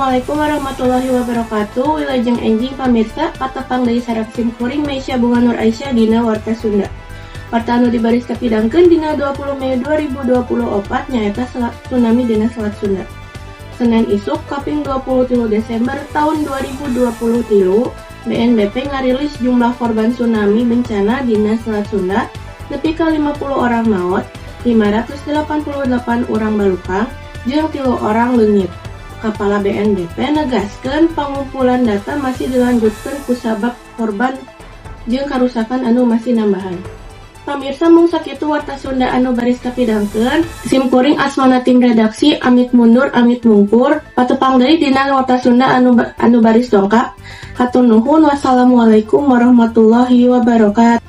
Assalamualaikum warahmatullahi wabarakatuh. Wilujeng enjing, pamirsa, patepang deui sareng sim kuring, Meisya Bunga Nur Aisyah, dina Warta Sunda. Warta anu dibaris kapidangkeun dina 20 Mei 2024 nyaeta tsunami dina Selat Sunda. Senin isuk kaping 23 Desember tahun 2023, BNPB ngarilis jumlah korban tsunami bencana dina Selat Sunda nepi ka 50 orang maot, 588 orang balukang, jeung 3 orang leungit. Kepala BNPB negaskeun pangumpulan data masih dilanjutkan kusabab korban jeung karusakan anu masih nambahan. Pamirsa, mung sakitu Warta Sunda anu baris kapidangkeun. Sim kuring asmana tim redaksi amit mundur amit mungkur. Patepang deui dina Warta Sunda anu baris dongkap. Hatur nuhun, wassalamualaikum warahmatullahi wabarakatuh.